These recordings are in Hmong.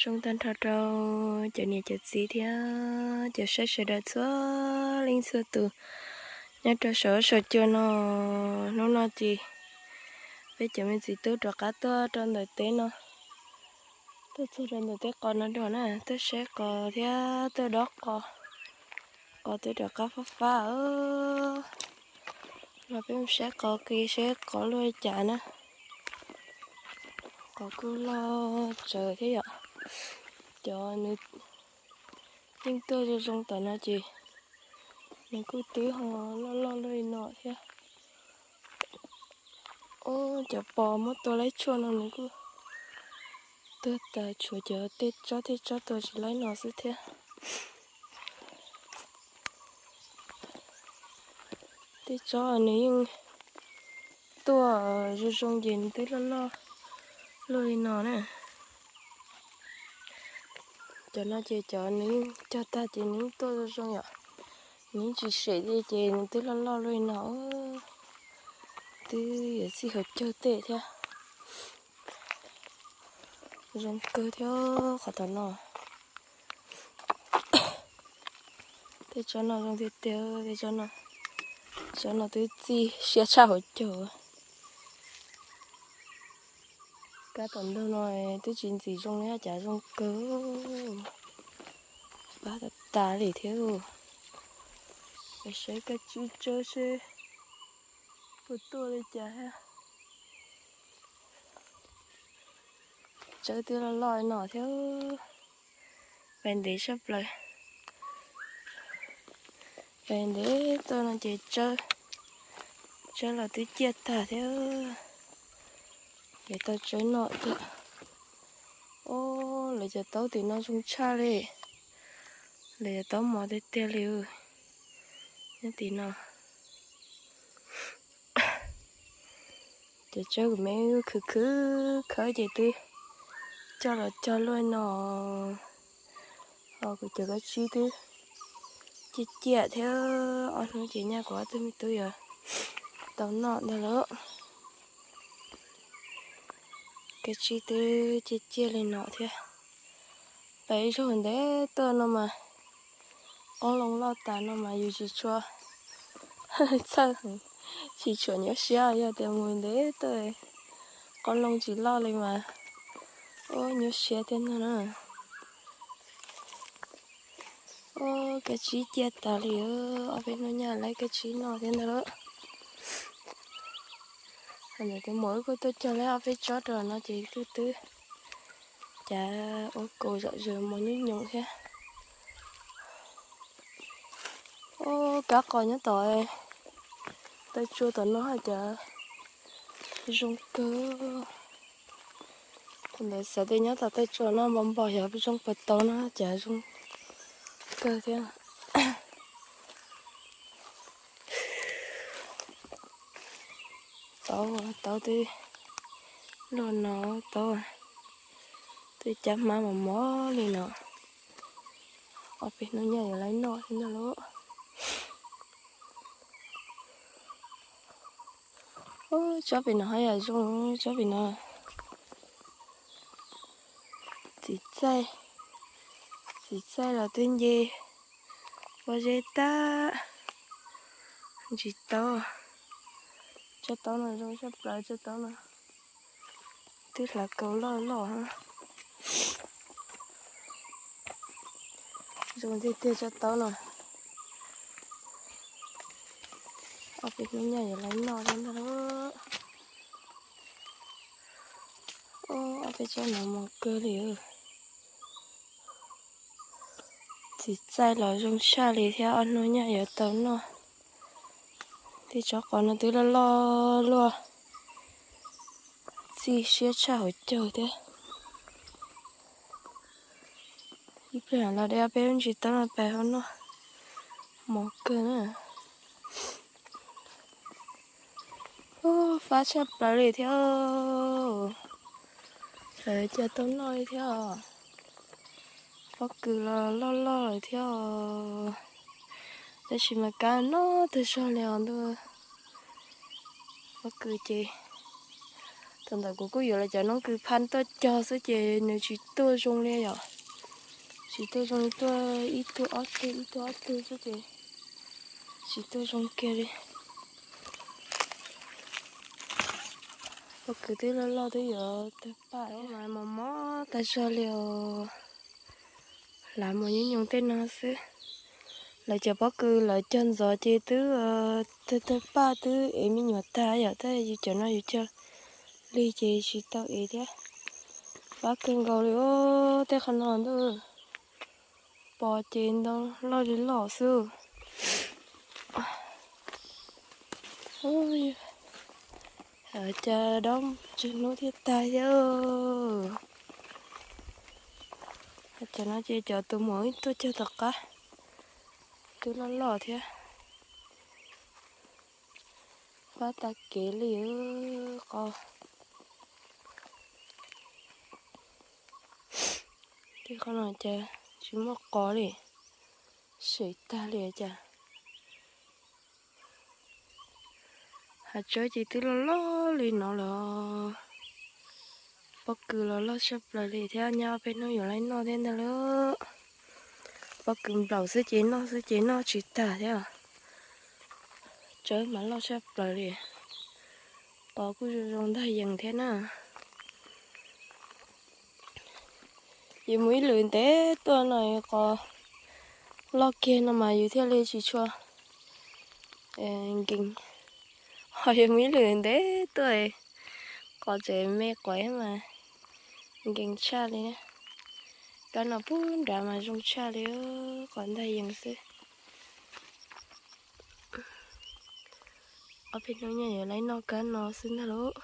Zoo tag nrho rau cov niam cov txiv thiab cov saib sawv daws txhua leej txhua tus nyob rau saum huab saum cua no. Hnub no ces peb cov me txiv tub rov qab tuaj rau ntawm teb no, tuaj txog rau ntawm teb qos no dua na, tuaj saib qos thiab tuaj dob qos. Qos twb rov qab fab fab. No peb mus saib qos kiag seb qos luaj li cas na. Qos kuj loj tsawv thiab yom. Cov nws yeej tuaj zoo zoo tom no ces nws kuj twb ho loj loj luaj li no thiab. Ub, cov pos muab tua laib tshuaj no nws kuj tuag tas, tshuav cov tej tsob tej tsob tua tsis laib no xwb thiab. Tej tsob nws yeej tuaj zoo zoo ces nws twb loj loj luaj li no na. Cov no ces cov nws yeej cog tag ces nws yeej tuaj zoo zoo yom. Nws yeej tsis sem li ces nws twb loj loj luaj li no. Twb yuav txij hauv caug tej thiab. Zoo kawg thiab qhov tom no. Tej tsob no zoo tiag tiag, tej tsob no, tsob no twb txij siab tshaj hauv caug. Kab tom ntug no twb tsis ntxim zoo li, cas zoo kawg, pab tas tas li thiab. Saib kab tsib tsawb seb puas tuaj li cas thiab. Tsawb twb loj loj li no thiab. Pais ntev saj plaws. Pais ntev tuaj no ces tsawb, tsawb los twb ciaj tag thiab. Ces tau tsawb no tiag. Ub, lawv cov taub tim no zoo tshaj li. Lawv cov taub mos tiag tiag li. Nyob tim no. Cov tsawb kuv me khwv khwv khawb ces twb coj los cog luaj no. Ho kuv cov kab tsib twb ciaj ciaj thiab, ob hnub ces nyaj kuv ob tug me tub yuav tau noj ntag lauj. Kab tsib twb ciaj ciaj li no thiab. Pem ib zaug ntev tuaj no mas qoob loo loj tas no mas yus tsis tshua txhawj, tsis tshua nyuaj siab, yog tias mus ntev tuaj qoob loo tsis loj li mas ua nyuaj siab thiab no na. Ub, kab tsib ciaj tas li, ob peb hnub nyaj laib kab tsib noj thiab ntag lauj. Ntawm tus muam wb kuj tuaj cog laib ob peb tsob rau no ces kuj twb cas ua kaus zom zaws mos nyob nyoos thiab. Ub, kab qos nyob tom taw tsua tom no hais tias zoo kawg. Thaum ntawd xav tias nyob tom taw tsua no npog npog xyov zoo puas tau no cas zoo kawg thiab. Taub, taub twb luaj no, taub twb cab hmab mos mos li no. Ob peb hnub nyaj yuav laib noj thiab ntag lauj. Ub, tsob pem no haj yam zoo, tsob pem no. Txiv txaij, txiv txaij los twb nce pob zeb tag, ntsis taub. Tsob taub no zoo tshaj plaws, tsob taub no twb hlav kaus loj loj. Zoo tiag tiag tsob taub no. Ob peb hnub nyaj yuav laib noj thiab ntag lauj. Ub, ob peb tsob no mos kawg li. Txiv txaij los zoo tshaj li thiab, ob hnub nyaj yuav tau noj. Tej tsob qos no twb loj loj luaj, txij siab tshaj hauv caug thiab. Ib pliag los de ob peb lub ntsis taub no pais hau noj, mos kawg na. Ub, fab tshaj plaws li thiab. Lawv cas tau noj li thiab. Pob kws los loj loj lawm thiab. Tab sis mas kab no tag zog li os ntuj. Pob kws ces tau Thaum ntawd kuv kuj yuav lawv cov noob kws phaj tuaj cog xwb ces nws tsis tuaj zoo li yom. Tsis tuaj zoo li, tuaj ib tug ob tug ib tug ob tug xwb ces tsis tuaj zoo kiag li. Pob kws twb loj loj twb yuav tawg paj mas mos mos tag zog li os. Hlav mos nyob nyoos tej no xwb. Lawv cov pob kws lawv cog ntxov ces twb tawg tawg paj twb ev me nyuam tag yom, tab yus cov no yus cog lig ces tsis tau ev thiab. Fab kawg nkaus li os, tej qhov no ntuj, pos ces ntoo loj li loj xwb. Cas dob tsawg hnub thiaj tag thiab. Cov no ces cov tus muam wb tuaj cog tom qab, twb loj loj thiab. Fab tag kev li qos. Tej qhov no cas tsis muaj qos li, sem tag li cas. Hav tsawb ces twb loj loj li no lawm. Pob kws los loj tshaj plaws li thiab, nyob ob peb hnub yuav laib noj thiab ntag lauj. Pob kws nplaum xwb ces noj xwb ces noj tsis tag thiab. Tsawb mas loj tshaj plaws li. Qos kuj zoo zoo ntag yees thiab na. Yus mus ib lwm ntev tuaj no qos loj kiag no mas yus thiaj li tsis tshua nkees. Ho yus mus ib lwm ntev tuaj qos tseem me quav mas nkees tshaj li. Kab no pub nrad mas zoo tshaj li, qos ntag yees xwb. Ob peb hnub nyob yuav laib noj kab no xwb ntag lauj.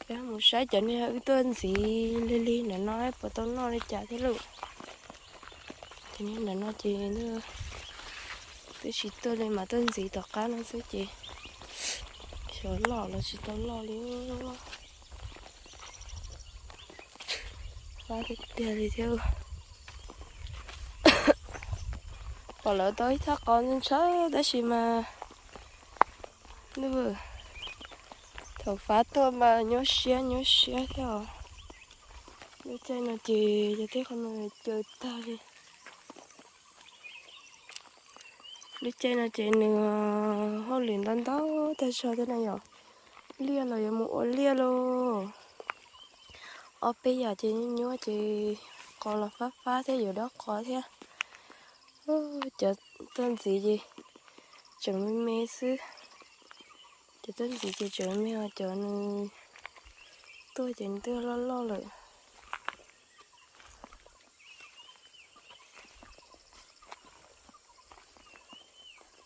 Peb mus saib cov niag wb tuaj ntxiv lig lig ntawm no puas tau noj li cas thiab lauj. Cov niag ntawm no ces twb tsis tuaj li mas tuaj ntxiv tom qab no xwb ces xyov loj los tsis tau loj li. Fab tiag tiag li thiab. Pom lawv tau ib thaj qos ntshaw tab sis mas thaum fab tuaj mas nyuaj siab nyuab siab thiab os. Lub caij no ces yog tej qhov no caws tag li. Lub caij no ces nws hauj lwm ntau ntau tag zog thiab na yom. Liaj los yuav mus ua liaj lauj. Ob peb yam ces nyuaj nyuaj ces qos los fab fab thiab yuav dob qos thiab. Cov tuaj ntxiv ces tseem me me xwb. Cov tuaj ntxiv ces tseem me, cov nws tuaj ces nws twb loj loj lawm.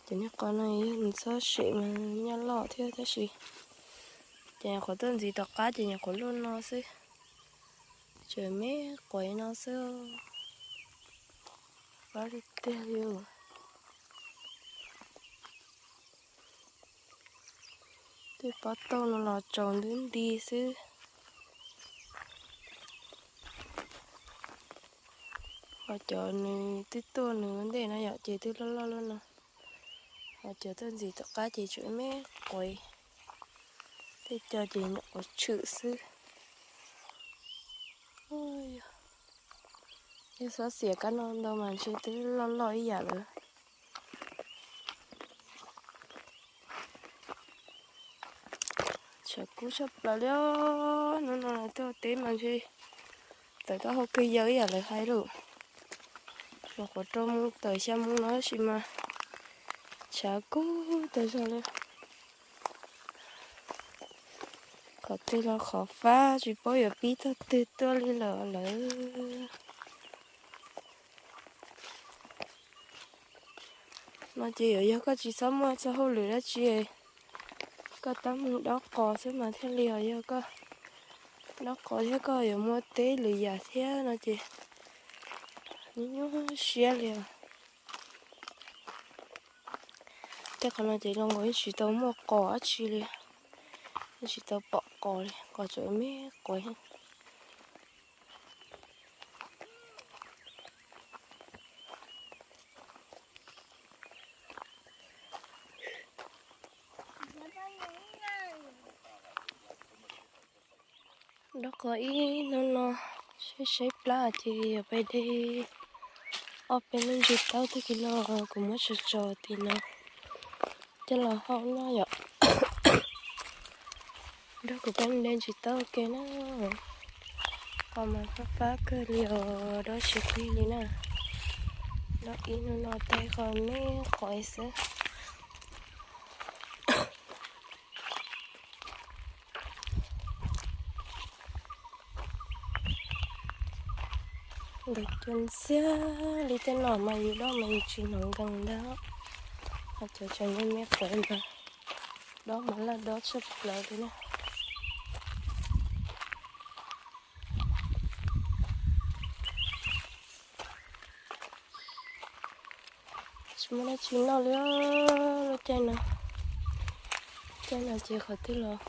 Ces niag qos no yog nws txhob sem mas nyuaj loj thiab tab sis ces nyuam qhuav tuaj ntxiv tom qab ces nyuam qhuav luaj no xwb. Tseem me quav no xwb. Fab tiag tiag li. Tej pob tauj no los tsaus nti nti xwb. Ho cov nws twb tuaj nws ua ntej no yom ces twb loj loj loj no. Ho cov tuaj ntxiv tom qab ces tseem me quav. Tej co ces nyuam qhuav tshwm xwb. Yog xob xiam kab no ntau mas ntshe twb loj loj ib yam lawm. Tshav kub tshaj plaws li os. Hnub no tuaj teb mas ntshe tawm taub hau kawg yau ib yam lawv hais lauj. Nyuam qhuav rau mus tawm xya moo no tab sis mas tshav kub tag zog li. Qhov twg los qhov fab tsis paub yuav pib tog twg tuaj li lawm lawm. No ces yuav yog koj tsis txhob muaj txoj hauj lwm dab tsi, koj tab meeg dob qos xwb mas thiaj li os. Yog koj dob qos thiab koj yuav muaj teb lwm yam thiab no ces nyuaj siab li os. Tej qhov no ces zoo nkaus yeej tsis tau muaj qos dab tsi li, yeej tsis tau pom qos li, qos tseem me quav. Dob qhov ib hnub no saib saib plab ces yuav pais de ob peb lub ntsis taub tag kis no kuv muab tso tso tim no coj los hau noj yom. Dob kuv peb de ntsis taub ua ke na, qhov mas fab fab kawg li os, dob tsis qig li na. Dob ib hnub no tag qhov me qhov xwb. Ntawm cov ntxiag li tej no mas yus dob mas yus tsis hnov nkees ntag, ho cov tseem me me quav ntag, dob mas laj dob tshaj plaws li na. Tsis muaj dab tsi noj li lub caij no. Caij no ces qhov twg los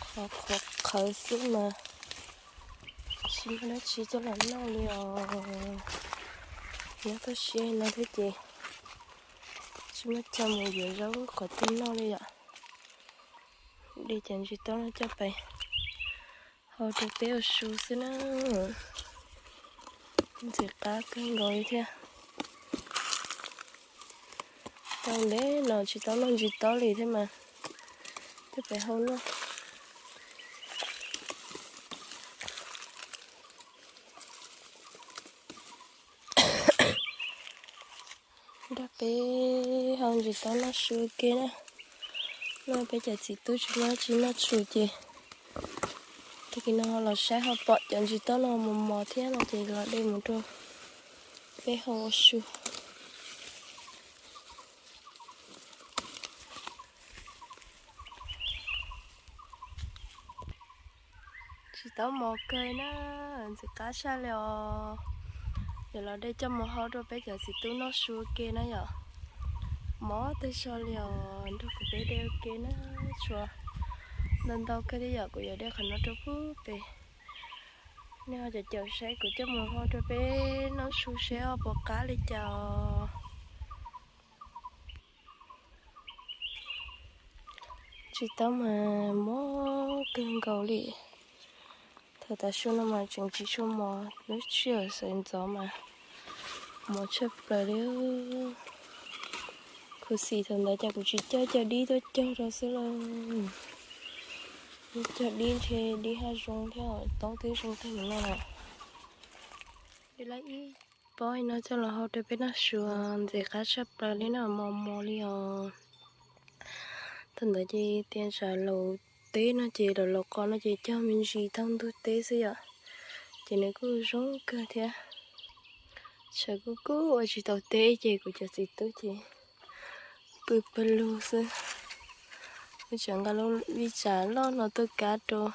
qhov qhuav qhawv xwb mas tsis muaj dab tsi coj los noj li os. Nyob toj siab no thiab ces tsis muaj chaw mus yuav zaub qhov twg noj li yom. De cov ntsis taub no coj pais hau rau peb ua su xwb na. Ntxim qab kawg nkaus li thiab. Tau ntev no tsis tau noj ntsis taub li thiab mas coj pais hau noj. Nrog peb hau ntsis taub noj su ua ke na. Noj peb cov txiv tub tsis muaj dab tsi noj su ces tag kis no los saib ho pom cov ntsis taub no mos mos thiab no ces los de mus rau peb hau ua su. Tsis taub mos kawg na, ntxim qab tshaj li os. Yog los de coj mus hau rau peb cov txiv tub noj su ua ke na yom. Mos tag zog li os, nrog kuv peb de ua ke na. Tshuav ntau ntau kawg thiab yom, kuv yuav de qhov no rau pub pem. Nej ho caum caum saib kuv coj mus hau rau peb noj su seb ho puas qab li cas os. Tsis taub mas mos kawg nkaus li. Thaum tav su no mas tseem tsis tshua mos, lub sij hawm sawv ntxov mas mos tshaj plaws li. Khuv xim thaum ntawd cas kuv tsis coj cov dib tuaj cog rau xwb lauj. Cog dib ntshe dib haj zoo thiab, taub twb zoo tag no. De lawm ib pob no coj los hau rau peb noj su, ntxim qab tshaj plaws li no, mos mos li os. Thaum ntawd ces tias tsam laus teb no ces laus laus qos no ces cog me ntsis taug ntug teb xwb yom, ces nws kuj zoo kawg thiab. Tsam kuj kuj ua tsis tau teb ces kuv cov txiv tub ces pw pawg lug xwb. Kuv tseem nqa lub vij tsam loj no tuaj kav rau, rau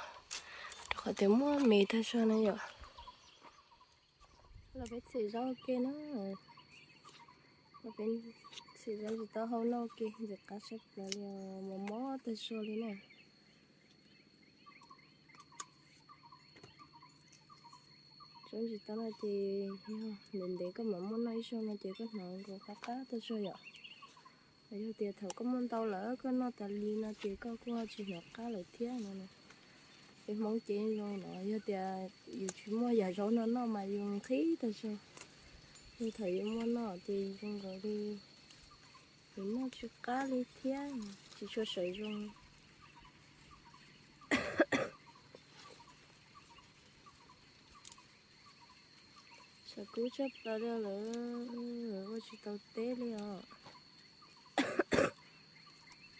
qhov tias muaj me tag zog na yom. Los peb txhim zaub ua ke na. Los peb txhim zaub ntsis taub hau noj ua ke, ntxim qab tshaj plaws li os, mos mos tag zog li na. Zaub ntsis taub no ces yog ntev ntev koj mam muab noj ib zaug no ces koj hnov nkaus qab qab tag zog yom. Yog tias thaum koj muaj ntau lawm koj noj tas li no ces koj kuj ho tsis hnov qab lawm thiab no. Peb Hmoob cev zoo no, yog tias yus tsis muaj yam zaub no noj mas yus nqhis tag zog. Yog thaum yus muaj noj ces zoo nkaus li yus noj tsis qab li thiab, tsis tshua sawv zoo. Tshav kub tshaj plaws li lawm, ua tsis tau teb li os.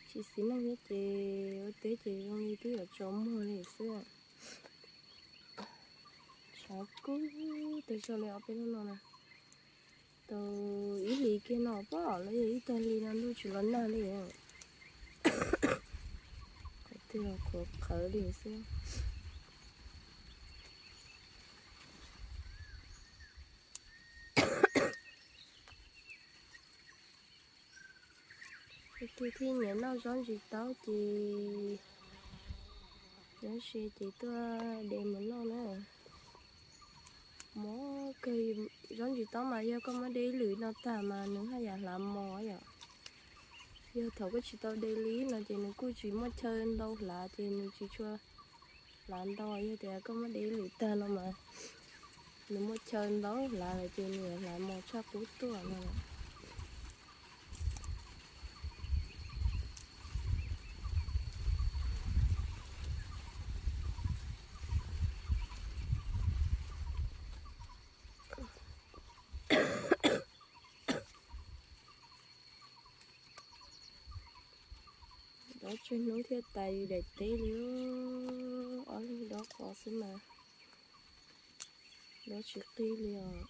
Tsis xis neej thiab ces ua teb ces zoo li twb yuav tsaus muag li xwb. Tshav kub tag zog li ob peb hnub no na. Tau ib hlis kiag no pob los yog ib tag hli no ntuj tsis los nag li. Qhov twg los qhuav qhawv li xwb. Tus twg thiaj nyiam noj zaub ntsis taub ces nyob ze ces tuaj de mus noj na. Mos kawg, zaub ntsis taub mas yog koj muab de ib lwm no tag mas nws haj yam hlav mos yom. Yog thaum koj tsis tau de li no ces nws kuj tsis muaj chaw ntau hlav ces nws tsis tshua hlav ntau. Yog tias koj muab de ib lwm tag no mas nws muaj chaw ntau hlav lawm ces nws hlav mos tshaj qub tuaj no. Dob tsawg hnub thiaj tas daim teb li, ob leeg dob qos xwb mas dob tsis qig li os.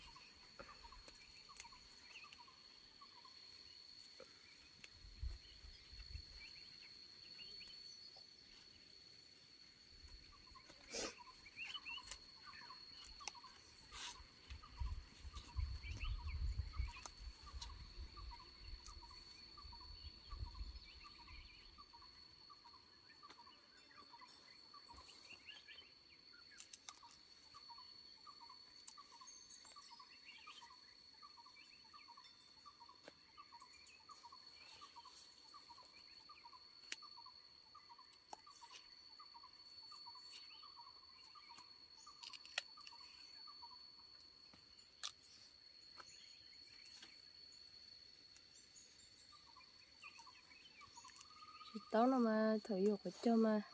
Tsis tau no mas thaum yuav qhov cog mas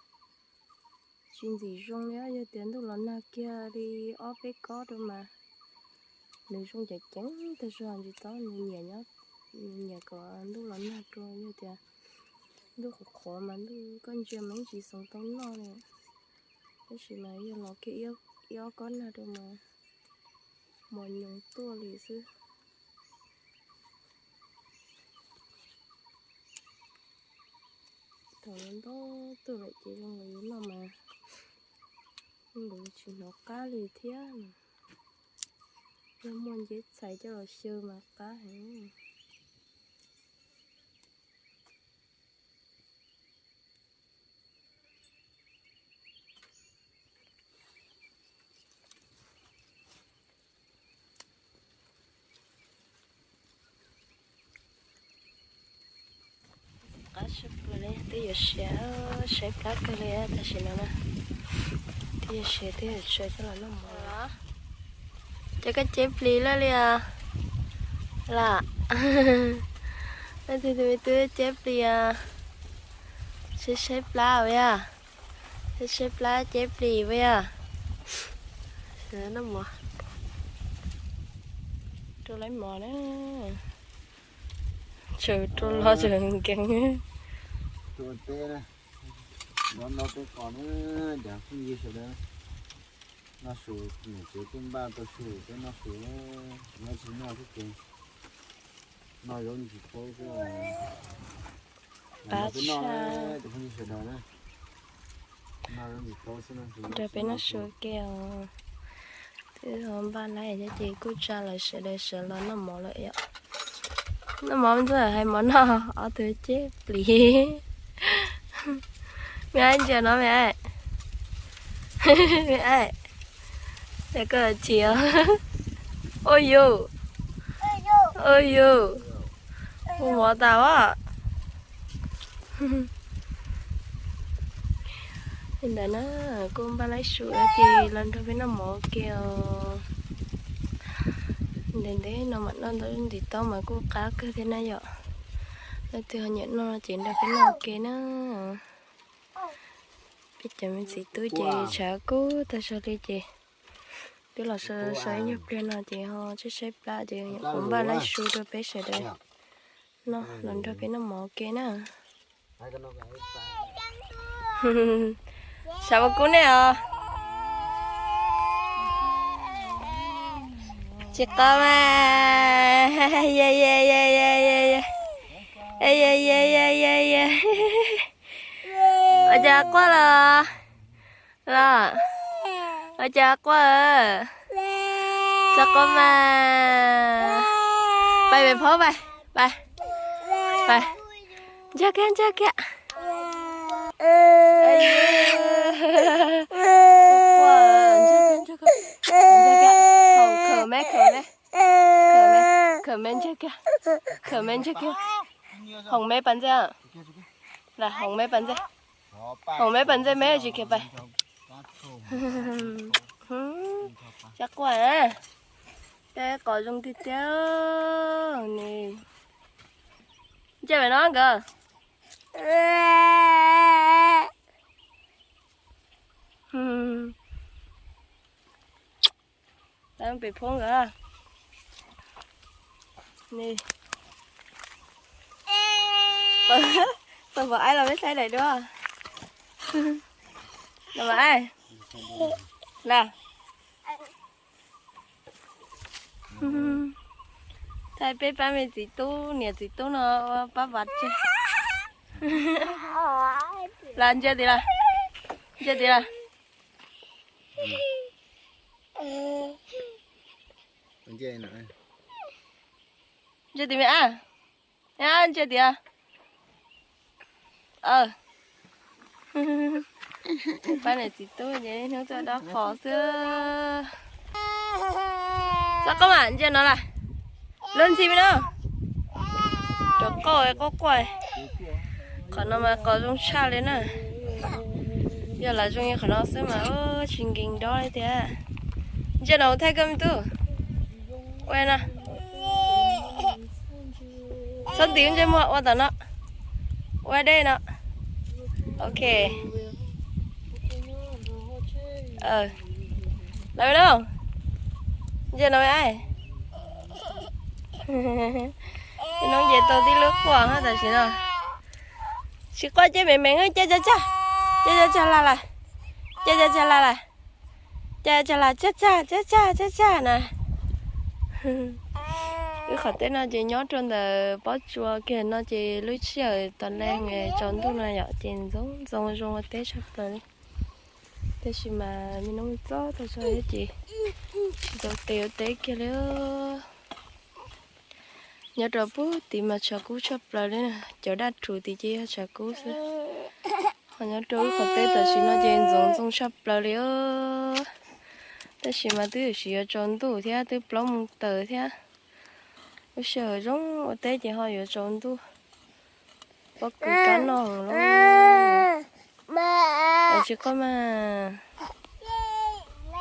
tsis ntxim zoo li, yog tias ntuj los nag kiag li ob peb kob rau mas nws zoo ceev ceev tag zog. Tsis tau, nws nyiam nyob, nws nyiam kom ntuj los nag rau. Yog tias ntuj qhuav qhuav mas ntuj koj ntsia mas yeej tsis xoo tau noj li. Tab sis mas yog los kiag ib ob kob nag rau mas mos nyoos tuaj li xwb. Thaum no ntau tuaj lawm ces zoo nkaus yuav noj mas zoo nkaus tsis hnov qab li thiab. Yog muaj nceb txhais coj los xyaw mas qab heev. Qab tshaj plaws li, twb yuav siav, saib plab kawg li tam sim no na. Twb yuav siav twb yuav tsaws coj los noj mov. Ces koj cev plis lawm li os? Lam, leej twg tus me tub cev plis os? Saib saib plab os yog? Saib saib plab cev plis os yog? Noj mov, rau lawv mov na. Tsaws rau los tsaws nkees. Nov nov peb qos na, cov phooj ywg sawv daws. Noj su, niam tsev twb npaj tau su peb noj su, nyob tsis noj xwb ces noj zaub ntsis taub xwb. Pab tshaj, tus phooj ywg sawv daws na, noj zaub ntsis taub xwb, nrog peb noj su ke os. Twb ho npaj lawm ces kuj tsa lawv sawv daws sawv los noj mov lawm yom. Noj mov ntxuaj hais mov noj, ob tug cev plis. Me aib ntsia no me aib. Me aib, es koj chim os. Ua yus, ua yus, ua mov tas os. Li ntawd na, kuj npaj laib su ces los nrog peb noj mov ua ke os. Ntev ntev no mam noj ntau ntsis taub mas kuj qab kawg thiab na yom. Leej twg ho nyiam noj ces nrog peb noj ua ke na. Peb cov me txiv tub ces tshav kub tag zog li ces twb los so so ib nyuag pliag no ces ho saib saib plab ces nyuam qhuav npaj laib su rau peb sawv daws noj los nrog peb noj mov ua ke na. Xav ua kub nej os. Tsis qab mas. Ua cas quaj los? Los, ua cas quaj? Tsis qab mas. Pais pem phaub pais, pais, pais. Ntsag kiag, ntsag kiag. Khawm me, khawm me, khawm me, khawm me ntsag kiag, khawm me ntsag kiag. Hoom me pas ntxej, hoom me pas ntxej, hoom me pas ntxej me tsis khiav pais. Tsav quaj na, peb qos zoo tiag tiag ne. Nce pem no nkawd. Pem phoob nkawd. Tau pom aib los peb saib daim duab. Los mas aib. Los. Thaij peb pab me txiv tub niam txiv tub no ua pab vav tseg. Los ntsia tim los, ntsia tim los. Ntsia tim me ab, ntsia tias. Pab niam txiv tub ces hnub tuaj dob qos xwb. Txhob qoj mam ntsia no las. Lub ntxhi me no. Rov qoj quaj quaj. Qhov no mas qos zoo tshaj li na. Yog lam zoo li qhov no xwb mas tsis nkees dob li thiab. Ntsia no thaij koj me tub. Ua no. Txhob ntim ntsej muag ua tom no. Ua dej no. Ok. Lawm no. Ntsia no me ab. Noob ces tau tib lub quaj tam sim no. Tsis quaj ces me me, caij caij caij, caij caij caij las las, caij caij caij las las, caij caij las caij caij caij caij caij na. Wb qhov teb no ces nyob rau ntawm pob tsuas kiag no ces lub sij hawm tom leej tsaus ntuj no yom ces ntxoov ntxoo zoo ua teb tshaj plaws li. Tab sis mas me noob txob tau tso thiab ces tsis tau tes ua teb kiag li. Nyob rau pub tid mas tshav kub tshaj plaws li na, cov daj rhuv tid ces yog tshav kub xwb. Ho nyob rau lub qhov teb tam sim no ces ntxoov ntxoo tshaj plaws li os. Tab sis mas twb yuav siv yuav tsaus ntuj thiab twb plaub moos tawm thiab. Lub sij hawm zoo ua teb ces ho yuav tsaus ntuj. Pob kws kab noj heev lauj. Tsis quaj mas.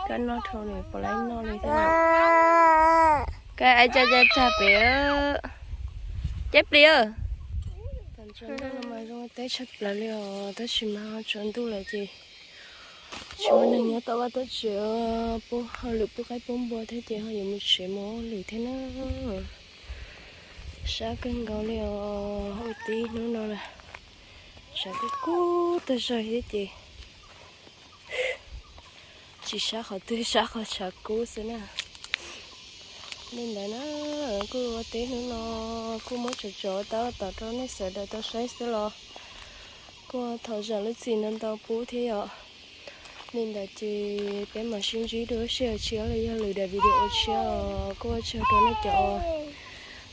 Kab noj dhau nws puas laib noj li thiab. Kab ai cag cag cag pem. Ceb plis. Tam tsaus ntuj no mas zoo teb tshaj plaws li os, tab sis mas tsaus ntuj lawm ces tsis muaj neeg nyob tom vaj tom tsev, pub hauj lwm pub qaib pub npua thiab ces ho yuav mus tsev mus hauj lwm thiab na. Sab kawg nkaus li os, ua teb hnub no na, tshav kub kub tag zog thiab ces tsis sab qhov twg, sab qhov tshav kub xwb na. Li ntawd na, kuj ua teb hnub no kuj muab tso tso tau tom rau nej sawv daws tau saib xwb los kuj thov zam lub txim ntau ntau pub thiab yom. Li ntawd ces peb mam sib ntsib dua lub sij hawm tshiab los yog lwm daim video tshiab os. Kuj ua tsaug rau nej cov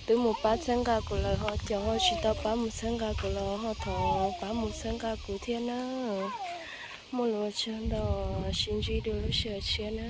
twb mus pab txhawb nqa kuv lawm, ho cov ho tsis tau pab mus txhawb nqa kuv los ho thov pab mus txhawb nqa kuv thiab na. Muaj lus ua tsaug ntau, sib ntsib dua lub sij hawm tshiab na.